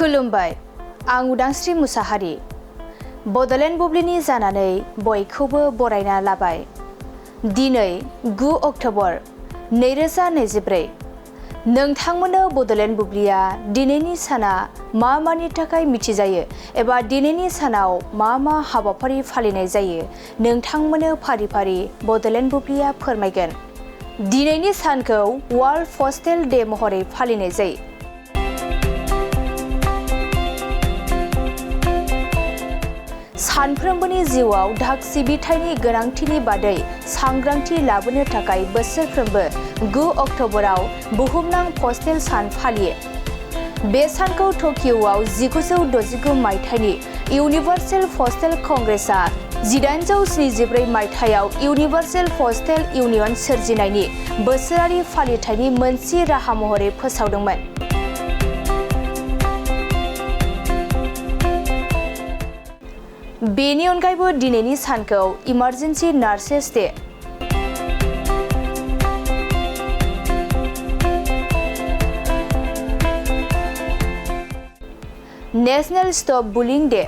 खुलुमबाय आं उदांस्रि मुसाहारि बडलेण्ड बुब्लिनि जानानै बयखौबो बरायना लाबाय। दिनै 9 अक्ट'बर 2024 नोंथांमोननो बडलेण्ड बुब्लिया दिनैनि साना मा मानि थाखाय मिथिजायो एबा दिनैनि सानाव मा हाबाफारि फालिनाय जायो नोंथांमोननो फारि फारि बडलेण्ड बुब्लिया फोरमायगोन। दिनैनि सानखौ वर्ल्ड पोस्टेल डे महरै फालिनाय जायो। सानफ्रोमबोनि जिउआव डाक सिबिथायनि गोनांथिनि बादै सांग्रांथि लाबोनो थाखाय बोसोरफ्रोमबो 9 अक्ट'बराव बुहुमनां पस्टेल सान फालियो। बे सानखौ टकिय'आव 1969 मायथाइनि इउनिभार्सेल पस्टेल कंग्रेसआ 1874 मायथाइयाव इउनिभार्सेल पस्टेल इउनियन सोरजिनायनि बोसोरारि फालिथायनि मोनसे राहा महरै फोसावदोंमोन। बेनि अनगायैबो दिनैनि सानखौ emergency nurses day, national stop bullying day,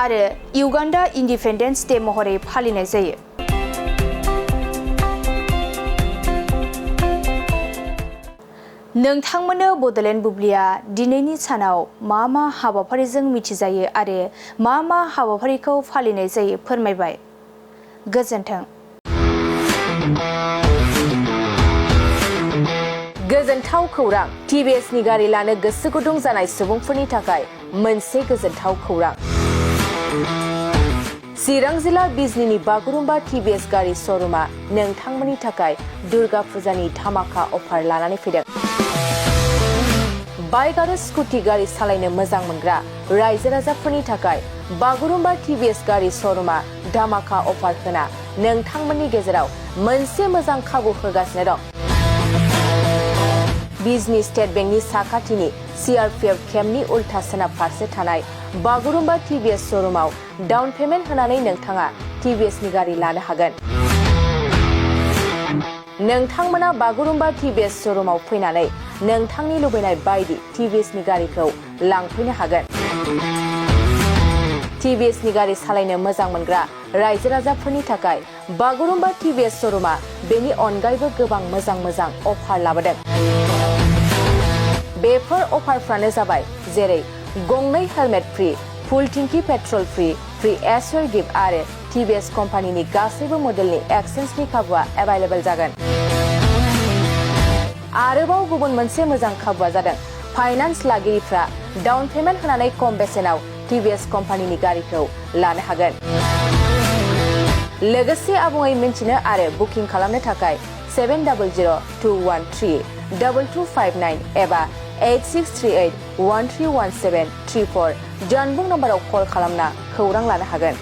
आरो युगान्डा इन्डिपेन्डेन्स डे महरै फालिनाय जायो। नोंथांमोननो बडलेण्ड बुब्लिया दिनैनि सानाव मा हाबाफारिजों मिथिजायो आरो मा हाबाफारिखौ फालिनाय जायो फोरमायबाय। गोजोन्थों। गोजोनथाव खौरां। टिभिएसनि गारि लानो गोसो गुदुं जानाय सुबुंफोरनि थाखाय मोनसे गोजोनथाव खौरां। चिरां जिल्ला बिजनीनि बागुरुम्बा टिभिएस गारि श'रुमा नोंथांमोननि थाखाय दुर्गा फुजानि धामाका अफार लानानै फैदों। बाइक आरो स्कुटि गारि सालायनो मोजां मोनग्रा रायजो राजाफोरनि थाखाय बागुरुम्बा टिभिएस गारि श'रुमा धामाका अफार होना नोंथांमोननि गेजेराव मोनसे मोजां खाबु होगासिनो दं। बिजनी स्टेट बेंकनि साखाथिनि CRPF केम्पनि उल्था सोनाब फारसे थानाय बागुरुम्बा टिभिएस श'रुमाव डाउन पेमेन्ट होनानै नोंथाङा टिभिएसनि गारि लानो हागोन। नोंथांमोना बागुरुम्बा टिभिएस श'रुमाव फैनानै नोंथांनि लुबैनाय बायदि टिभिएसनि गारिखौ लांफैनो हागोन। टिभिएसनि गारि सालायनो मोजां मोनग्रा रायजो राजाफोरनि थाखाय बागुरुम्बा टिभिएस श'रुमा बेनि अनगायैबो गोबां मोजां अफार लाबोदों। बेफोर अफारफ्रानो जाबाय जेरै गंनै हेलमेट फ्रि, फुल टिंकि पेट्रल फ्रि एसवेल गिफ्ट आरो टिभिएस कम्पानिनि गासैबो मडेलनि एक्सचेन्जनि खाबुआ एभेलेबल जागोन। आरोबाव गुबुन मोनसे मोजां खाबुआ जादों फाइनान्स लागिरिफ्रा डाउन पेमेन्ट होनानै खम बेसेनाव टिभिएस कम्पानिनि गारिखौ लानो हागोन। लोगोसे आबुङै मिन्थिनो आरो बुकिं खालामनो थाखाय 7002132259 एबा 8638131734 जानबुं नम्बराव कल खालामना खौरां लानो हागोन।